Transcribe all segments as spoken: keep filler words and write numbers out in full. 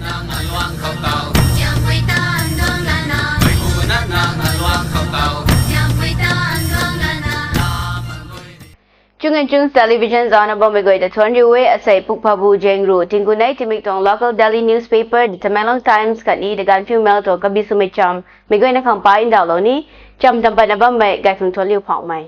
Nang aluang khou tau, Siampui tan duang lana, mei bu na nang aluang khou tau, Siampui tan duang lana. Chung and Chungs Television zaucna bammei guay ta thuanc riu e. Asei pukphabu zaeng ruh tingkunei timik tuang local daily newspaper The Tamenglong Times khatni The Gaanphiu Mail tuang kabi swmei cham mei guayna khang pa ndauhlou ni. Cham tam patna bammei gayphung thuanc liu phaumei.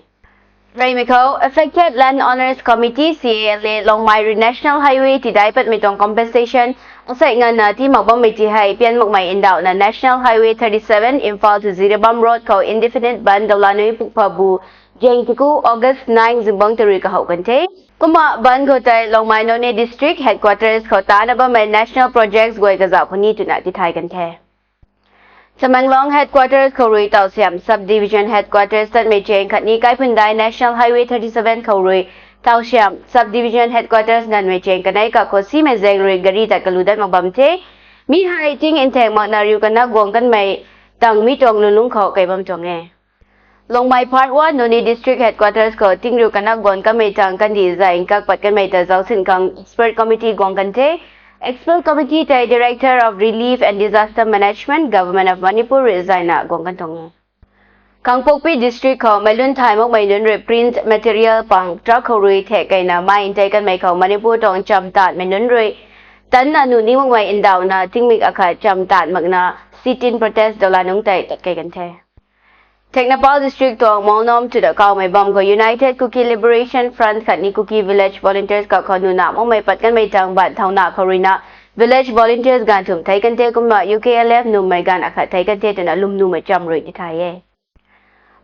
Reymei khou, Affected Land Owners Committee, C A L A, Longmai rui National Highway tidai patmei tuang compensation asei nganvna tii mak bammei ti hei pian makmei ndauhna National Highway thirty seven, Imphal to Jiribam Road khou indefinite bandh dawla nunc pukphabu zaeng tiku August nine zingbangc ta rui kahouh kan the. Kumna bandh khou tei Longmai Noney District Headquarters khou tana bammei National Projects guay kazauh puni twna tithay kan the. Tamenglong Headquarters khou rui Tausiam Subdivision Headquarters tatmei chaeng khatni Kaiphundai National Highway thirty seven khou rui Tausiam Subdivision Headquarters nganvmei chaeng kanei kakhou simei zaeng rui gari tat kalu dat mak bam the. Mi hei ting nthaeng makna riu kanak guang kanmei tang mi tuang lulungc khou kei bam tuang e. Longmai Part one Noney District Headquarters khou ting riu kanak guang kanmei tang kandih zay nkak pat kanmei ta zaucsin khang expert committee guang kan the. Expert committee tei Director of Relief and Disaster Management, Government of Manipur rui zayna guang kan tuang e. Kangpokpi District khou meic lun thay makmei nunc rui print material pang truck khou rui thek keyna mai ntei kanmei khou Manipur tuang cham taanmei nunc rui tanna nuh ni makmei ndauhna tingmik akhat cham taan makna sit-in protest dawla nunc tei tat key kan the. Tengnoupal District tuang Molnom twna kawmei bam khou United Kuki Liberation Front khatni Kuki Village Volunteers kakhou nuna makmei pat kanmei tang ban thauna khou ruina Village Volunteers ganv thumh thei kan the kumna U K L F nummei ganv akhat thei kan the twna lwmnumei cham rui tithay e.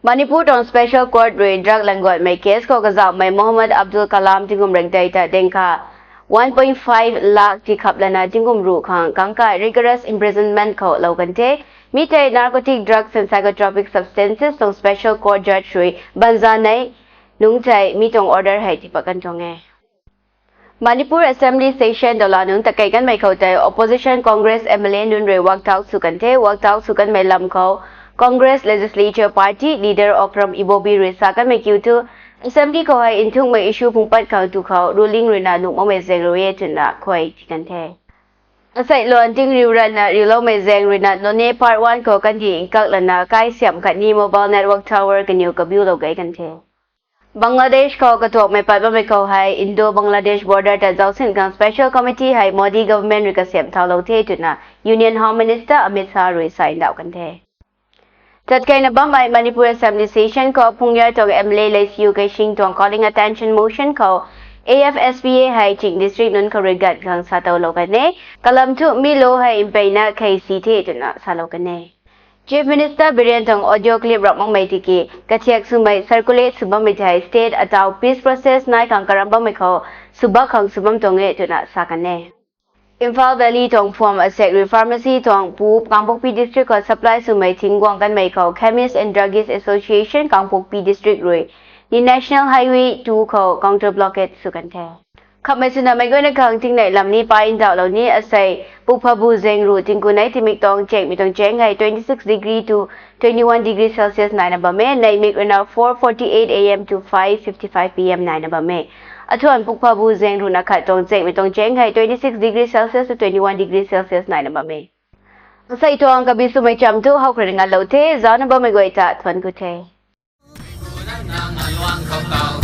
Manipur tuang Special Court rui drug languatmei case khou kazauhmei Mohammad Abdul Kalam tingkum rengtei ta dengkha one point five lakh tikhap lana tingkum ruh khang kangkai rigorous imprisonment khou lou kan the. Mi tei Narcotic Drugs and Psychotropic Substances tuang Special Court Judge rui banzanei nungc tei mi tuang order hei tiipat kan tuang e. Manipur Assembly Session dawla nunc takei kanmei khou tei Opposition Congress M L A nunc rui walkout sw kan the. Walkout sw kanmei lam khou Congress Legislature Party Leader Okram Ibobi rui sa kanmei kiu thu, Assembly khou hei nthukmei issue phungpat khang tu khou ruling ruina nuh makmei zaeng rui e twna khuay ti kan the. Asei luan ting riu ranna riuloumei zaeng ruina Noney Part one khou kandih nkak lana kai siam khatni mobile network tower kaniw kabiulou gei kan the. Bangladesh khou katuakmei pat bammei khou hei Indo-Bangladesh border ta zaucsin khang Special Committee hei Modi government rui kasiam thaulou the twna Union Home Minister Amit Shah rui sa ndauh kan the. Tatkeina bammei Manipur Assembly Session khou Phungyar tuang M L A Leisiu Keishing tuang calling attention motion khou A F S P A hei ching district nunc khou rui ganv khang sa towlou kan e. Kalam thu mi law hei mpeyna khei si the twna salou kan e. Chief Minister Biren tuang audio clip rak makmei tiki kathiak swmei circulate sw bammei tei state atau peace process nai khang karam bammei khou swbak khang sw bam tuang e twna sa kan e. Imphal Valley tuang phuam asek rui pharmacy tuang pu Kangpokpi District khou supply swmei thing guang kanmei khou Chemist and Druggist Association Kangpokpi District rui ni National Highway two khou counter blockade sw kan the. Khamhmei swna meic guayna khang tingnei lam ni pa ndauhlou ni. Asei pukphabu zaeng ruh tingkunei timik tuang chengmei tuang cheng hei twenty six degree to twenty one degree Celsius naina bam e. Neihmik ruina four forty eight A M to five fifty five P M naina bam e. Athuan pukphabu zaeng ruhna khat tuang chengmei tuang cheng hei twenty six degree Celsius to twenty one degree Celsius naina bam e. Asei tuang kabi swmei cham thu howkhrui nganlou the. Zaucna bammei guay ta thuanc ku the. Nang aluang khou tau,